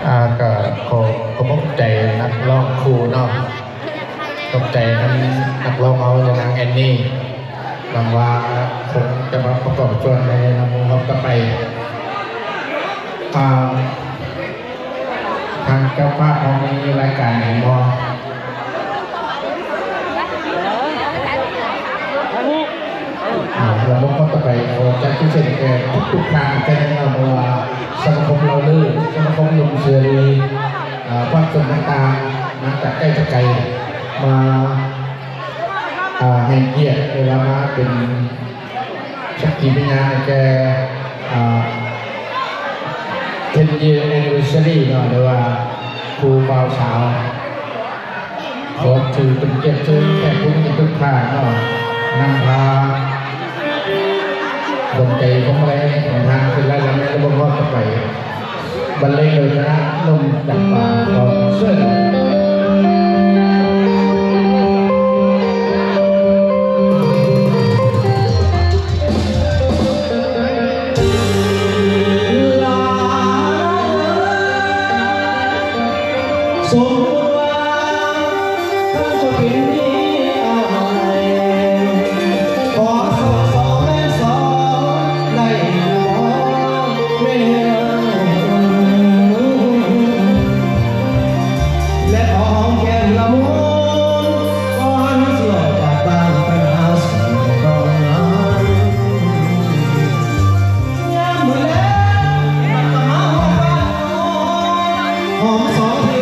ອ່າ ກໍຂໍຂອບໃຈນັກຮ້ອງຄູ່ເນາະ ຂອບໃຈນຳນັກຮ້ອງເຮົາ ຍານາງແອນນີ ຫວັງວ່າຄົງຈະມາປະກອບສ່ວນໃນລຳວົງຮອບຕໍ່ໄປ. ອ່າ ທາງເຈົ້າພາບເຮົາມີລາຍການຫຍັງບໍ່? ອ່າ ລຳວົງຮອບຕໍ່ໄປ ຂໍຈັດພິເສດແກ່ທຸກໆທ່ານ ແຕ່ແນ່ນອນວ່າ ສະມາຄົມເລົ່າລື ສະມາຄົມໜຸ່ມເສລີ ອ່າ ພາກສ່ວນຕ່າງໆ ມາຈາກໃກ້ຈາກໄກ ມາ ອ່າ ໃຫ້ກຽດ ຫຼືວ່າມາເປັນສັກຂີພະຍານໃຫ້ແກ່ ອ່າ ເທັນເຢີແອນນິເວີເຊີຣີເນາະ ຫຼືວ່າຄູ່ບ່າວສາວ. ຂໍຖືເປັນກຽດເຊີນແຂກຜູ້ມີກຽດທຸກທ່ານເນາະ ນຳພາດວງໃຈຄວາມແຮງຂອງທາງເປັນລາຍລຳໃນລະບົບຮອດຕໍ່ໄປ ບັນເລງໂດຍຄະນະໜຸ່ມຈຳປາ ຂໍເຊີນ. ສົມມຸດວ່າ ທ່ານເຈົ້າເປັນເມຍອ້າຍ ຂໍສອກສອງແລງສອງໄດ້ບໍ່ແມ່ນ? ແລະຂໍຫອມແກ້ມລະມຸນ ກ່ອນຊິອອກຈາກບ້ານໄປຫາສູ່ດອນນານ. ຍາມມື້ແລງ ມັນກໍມາຮອດບ້ານ ຫອມສອງ